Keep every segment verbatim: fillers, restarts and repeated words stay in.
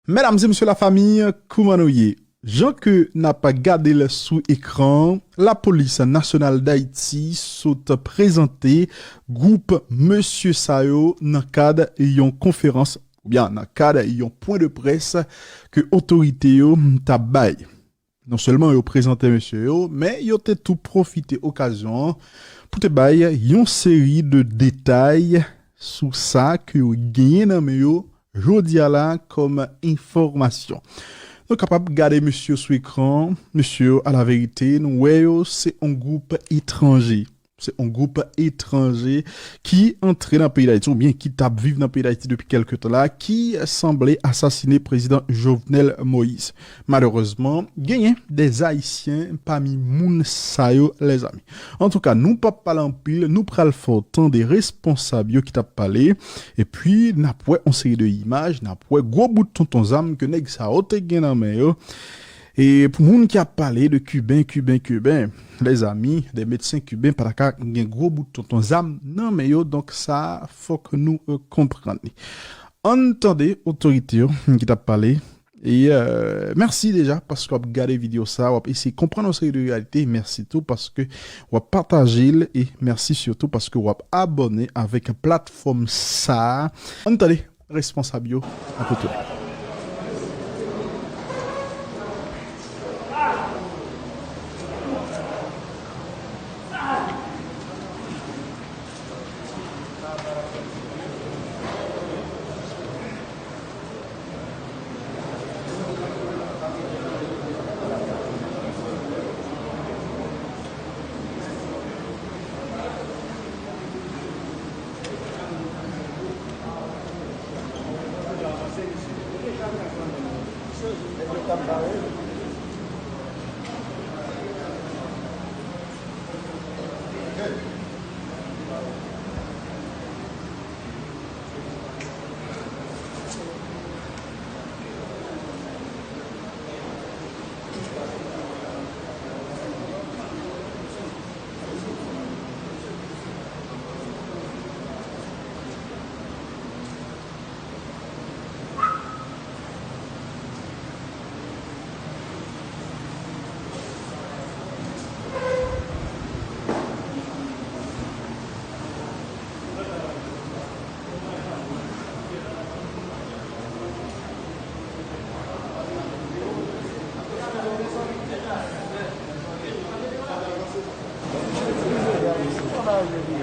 Medam e mesye lafanmi, kouman nou ye? Jan ke n ap gade l sou ekran, Lapolis Nasyonal Dayiti sot prezante gwoup mesye sa yo nan kad yon konferans, oubyen nan kad yon pwen de près ke otorite yo t ap bay. Non sèlman yo prezante mesye yo, men yo te tou pwofite okazyon an pou te bay yon seri de detay sou sa ke yo genyen nan men yo jodi a la kòm enfòmasyon. Nou kapab gade mesye yo sou ekran, mesye yo, alaverite, nou wè yo, se yon gwoup etranje. Se yon gwoup etranje ki antre nan peyi Dayiti, oubyen ki t ap viv nan peyi Dayiti depi kèlke tan la, ki sanble asasine prezidan Jovenel Moïse. Malerezman, genyen de Ayisyen pami moun sa yo, lèzanmi. Antouka, nou p ap pale anpil, nou pral fè w tande responsab yo ki t ap pale, epi n ap wè yon seri de imaj, n ap wè gwo bout tonton zam ke nèg sa yo te gen nan men yo. E pou moun ki ap pale de Kiben, Kiben, Kiben, lèzanmi, de medsen kiben pa ta ka gen gwo bout tonton zam nan men yo, donk sa, fòk nou, euh, konprann li. Ann tande otorite yo ki t ap pale. E, euh, mèsi deja paske w ap gade videyo sa, w ap eseye konprann yon seri de reyalite. Mèsi tou paske w ap pataje l e mèsi sitou paske w ap abòne avèk platfòm sa. Ann tande responsab yo ap retounen.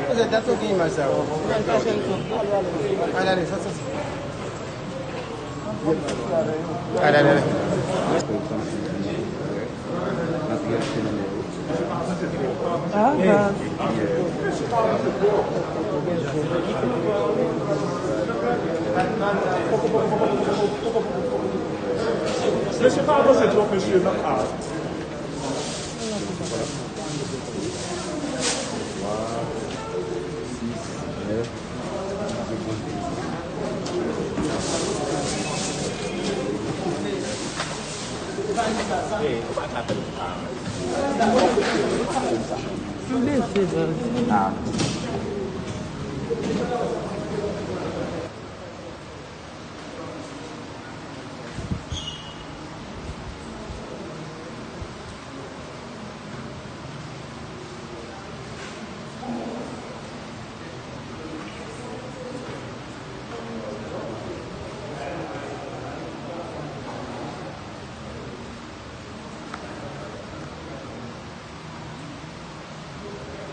Mesye, dat yo gen imaj sa yo. Ale, ale, soti, soti. Ale, ale, ale. Ah, baz. Mesye, pa avanse twòp, mesye, nan ka.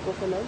Kokonèl.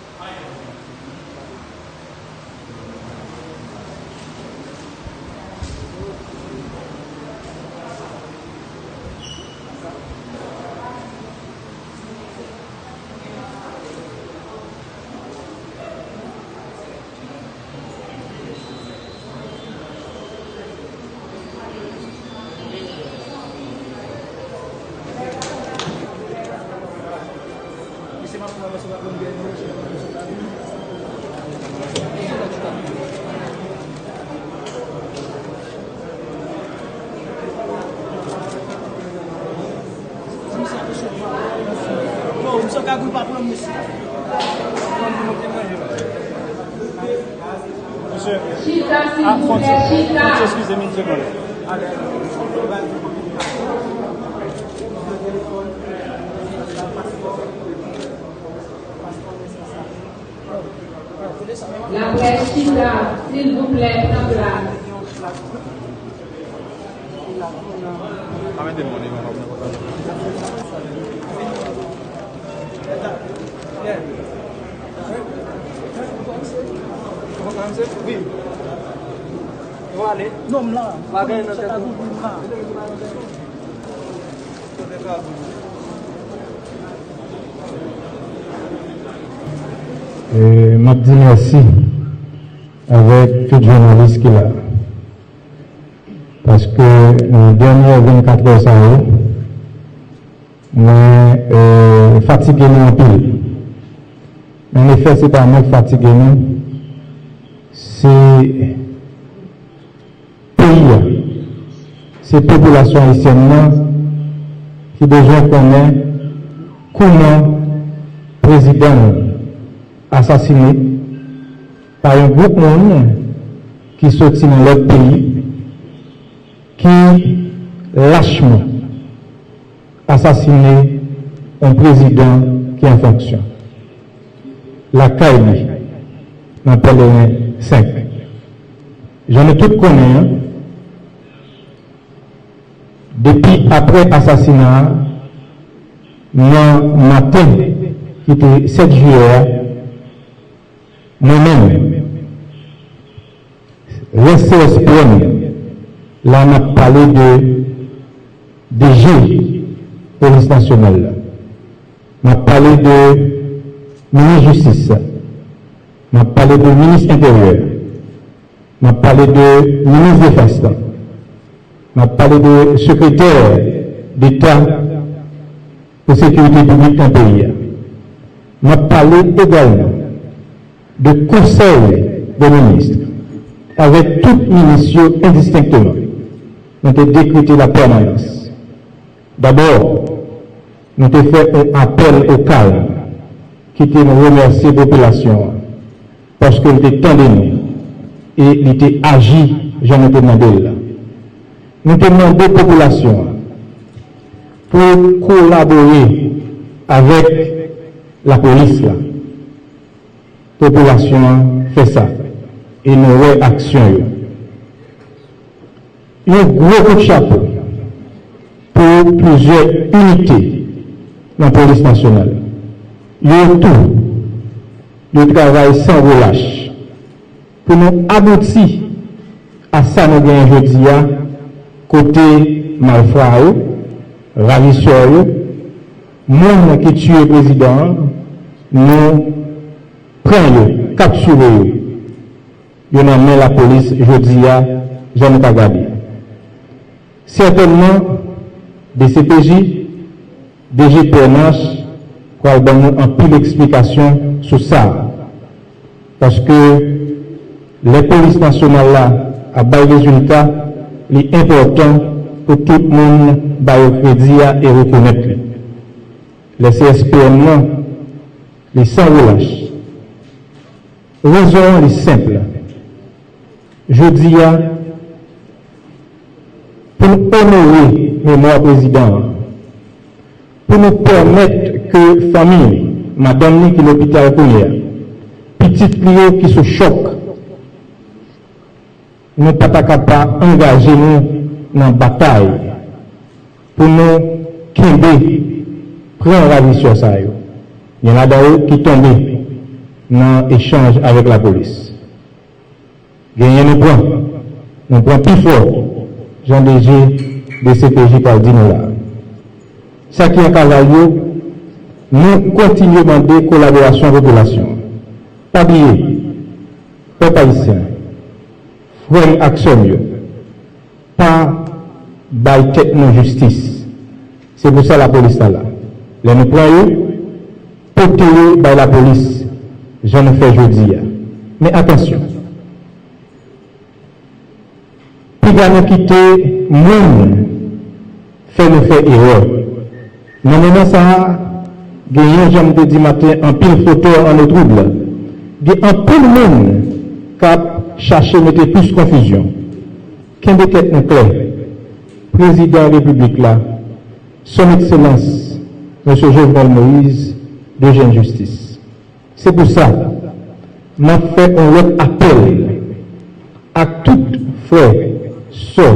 Mesye, ah, fon ti, fon ti eskize m yon segonn. Laprès chita, silvouplè, pran plas. E, m ap di mèsi avèk tout jounalis ki la. Paske nan dènye vennkatrè sa yo, mwen, e, fatige nou anpil. Men anefè, se pa mwen k fatige nou, se peyi a, se popilasyon ayisyèn nan ki bezwen konnen kouman prezidan l asasine pa yon gwoup moun ki soti nan lòt peyi, ki lachman asasine yon prezidan ki an fonksyon lakay li nan Pèleren senk. Jan nou tout konnen an, depi apre asasina a, nan maten ki te sèt jiyè a, mwen menm, lè C S P M la, m ap pale de D G Polis Nasyonal la. M ap pale de minis jistis la. M ap pale de minis enteryè. M ap pale de minis defans la. M ap pale de sekretè deta pou sekirite piblik nan peyi a. M ap pale egalman de konsèy de minis avèk tout minis yo endistenkteman. Nou te dekrete lapèmanans. Dabò, nou te fè yon apèl o kalm. Kite m remèsye popilasyon an, paske l te tande nou e li te aji jan nou te mande l la. Nou te mande popilasyon an pou l kolabore avèk lapolis la. Popilasyon an fè sa, e nou wè aksyon yo. Yon gwo kout chapo pou plizyè inite nan Polis Nasyonal. Yo tou, yo travay san relach pou nou abouti a sa nou genyen jodi a, kote malfra yo, ravisè yo, moun ki tiye prezidan an, nou pran yo, kaptire yo. Yo nan men lapolis jodi a, jan nou ka gade. Sètènman, D C P J, D G P N H pral ban nou anpil eksplikasyon sou sa a. Paske lè polis nasyonal la ap bay rezilta, li enpòtan pou tout moun ba yo kredi a e rekonèt li. Lè C S P M nan, li san relach. Rezon an, li senp. Jodi a, pou n onore memwa prezidan an, pou nou pèmèt ke fanmi li, madanm li ki lopital kounye a, pitit li yo ki sou chòk, nou pa ta ka pa angaje nou nan batay pou nou kenbe, pran ravisè sa yo. Gen ladan yo ki tonbe nan echanj avèk lapolis. Genyen nou pran. Nou pran pi fò, jan D G D C P J pral di nou la. Sa ki an kaval yo, nou kontinye mande kolaborasyon popilasyon an. Pa bliye, pèp ayisyen, frè m ak sè m yo, pa bay tèt nou jistis. Se pou sa lapolis la la. Lè nou pran yo, pote yo bay lapolis, jan nou fè jodi a. Men atansyon, piga nou kite moun fè nou fè erè. Nan moman sa a, gen yon, jan m te di maten, anpil fotè an o twoub. Gen anpil moun k ap chache mete plis konfizyon. Kenbe tèt nou klè. Prezidan Repiblik la, Son Ekselans Mesye Jovenel Moïse, de jwenn jistis. Se pou sa, m ap fè yon lòt apèl ak tout frè, sè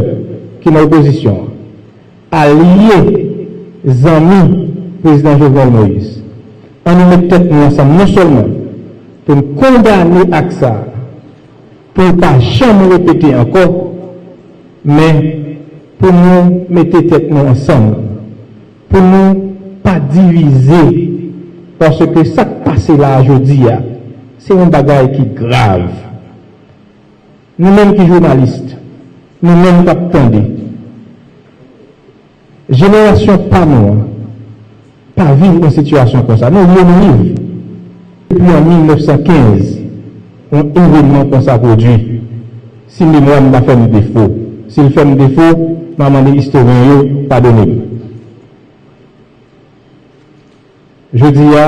ki nan opozisyon an, alye, zanmi Prezidan Jovenel Moïse. Ann nou met tèt nou ansanm non sèlman pou n kondane ak sa a, pou l pa janm repete ankò, men pou nou mete tèt nou ansanm, pou nou pa divize, paske sa k pase la a jodi a, se yon bagay ki grav. Nou menm ki jounalis, nou menm k ap tande, jenerasyon pa nou an pa viv yon sitiyasyon konsa. Nou ye nou viv. Depi an mil nèf san kenz, yon evènman konsa pwodui. Si memwa m pa fè m defo, si l fè m defo, m a mande istoryen yo padone m. Jodi a,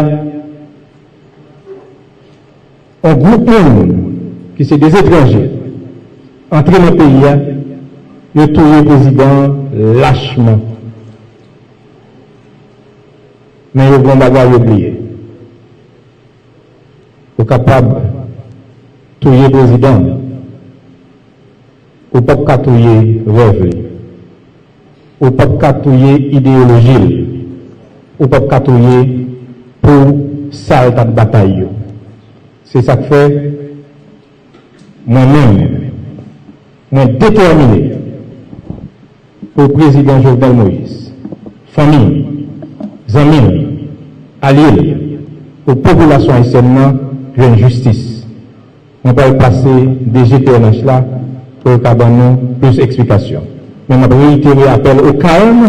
yon gwoup moun ki se de etranje antre nan peyi a, yo touye prezidan an lachman. Men yo gen yon bagay yo bliye. Ou kapab touye prezidan, ou p ap ka touye rèv li. Ou p ap ka touye ideyoloji l. Ou p ap ka touye pou sa l t ap batay yo. Se sa k fè, mwen menm, mwen detèmine pou Prezidan Jovenel Moïse, fanmi l, zanmi l, alye l, pou popilasyon ayisyèn nan jwenn jistis. Mwen pral pase D G P N H la pou l ka ban nou plis eksplikasyon. Men m ap reyitere apèl o kalm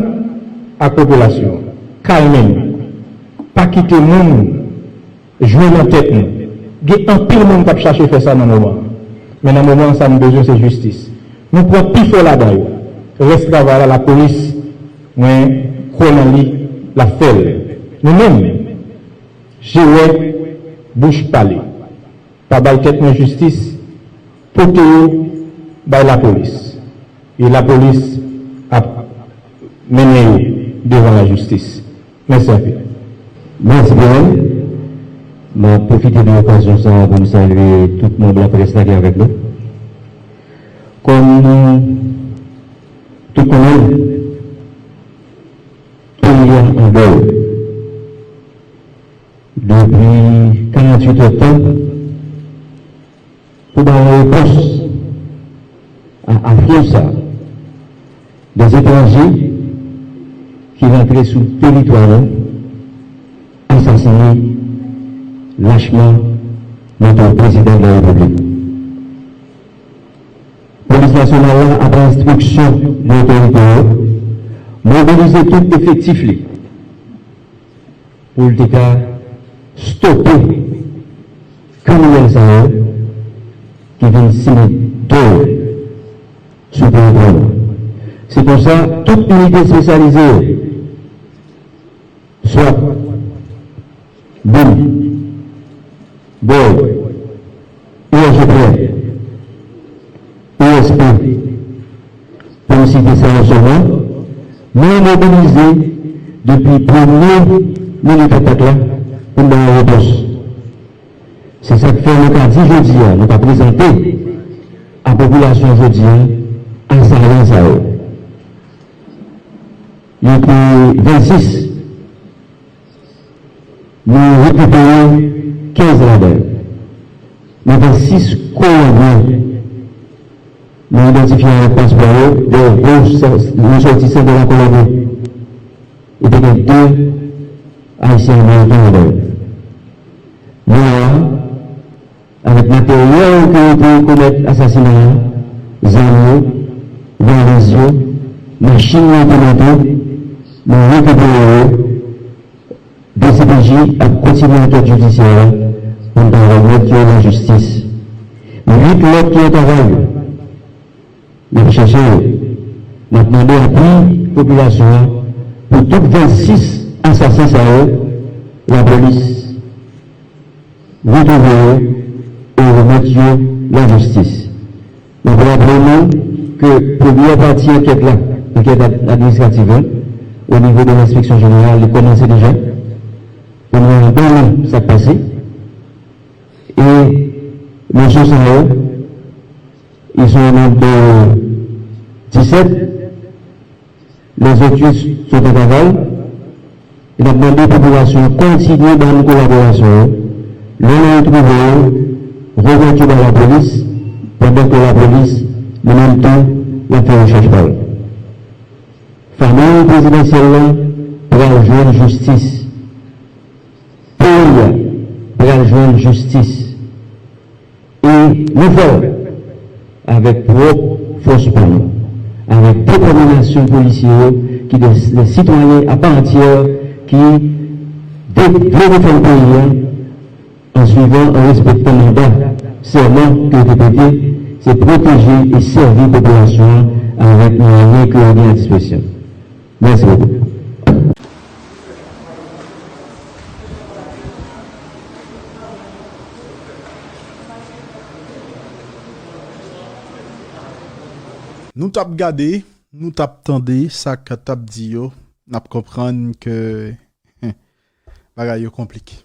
ak popilasyon an. Kalme nou. Pa kite moun jwe nan tèt nou. Gen anpil moun k ap chache fè sa nan moman an. Men nan moman an, sa nou bezwen, se jistis. Nou pran pi fò ladan yo. Rès travay la, lapolis, mwen kwè nan li, l ap fè l. Nou menm, je wè, bouch pale. Pa bay tèt nou jistis, pote yo bay lapolis. E lapolis ap mennen yo devan lajistis. Mèsi anpil. Mèsi, Pierre. M ap pwofite de okazyon sa a pou m salye tout manm laprès la ki avèk nou. Kòm nou tout konnen, peyi a an dèy. Depi karanntuit èdtan, pou bay yon repons a afwon sa a, de etranje ki rantre sou teritwa nou, asasine lachman nòt prezidan de la repiblik. Polis nasyonal la, apre enstriksyon de otorite yo, mobilize tout efektif li pou l te ka stope kriminèl sa yo ki vin simen do yo sou teritwa nou. Se konsa, tout inite espesyalize yo, swat, bim, bòg, U S G P, U S P, pou m site sa yo sèlman, nou mobilize depi premye minit atak la pou n bay yon repons. Se sa k fè nou ka di jodi a, nou ka prezante a popilasyon jodi a asayan sa yo. Yo te vennsis. Nou rekipere kenz ladan yo. Nou gen sis Kolonbyen. Nou idantifye avèk paspò yo de resòtisan de la Kolonbi. Epi gen de Ayisyen ameriken ladan yo. Yo la a, avèk materyèl ke yo te komèt asasina a, zam yo, valiz yo, machin yo te monte, nou rekipere yo. D C P J ap kontinye ankèt jidisyè a pou n ta remèt yo lajistis. Uit lòt ki an travay yo, n ap chèche yo. N ap mande apui popilasyon an pou tout vennsis asasen sa yo, lapolis retwouve yo e remèt yo lajistis. N ap raple nou ke premyè pati ankèt la Ankèt ad- administratif la, o nivo de lenspeksyon jeneral, li kòmanse deja. Pou nou ban nou sa k pase. E mosye sa yo, ils sont au nombre de dix-sept. Lèzòt uit sont an travay. E n ap mande popilasyon an kontinye ban nou kolaborasyon yo. Lè nou retwouve yo, remèt yo bay lapolis, pandan ke lapolis, li menm tou, l ap fè rechèch pa l. Fanmi prezidansyèl la pral jwenn jistis. Peyi a pral jwenn jistis. E nou fè l avèk pwòp fòs pa nou, avèk detèminasyon polisye yo ki de, de sitwayen apa antyè ki de, vle defann peyi a an swivan, an respektan manda, sèman ke yo te prete, se pwoteje e sèvi popilasyon an avèk mwayen ke yo gen a dispozisyon. Mèsi bokou. Nou t ap gade, nou t ap tande sa k t ap di yo, n ap konprann ke bagay yo konplike.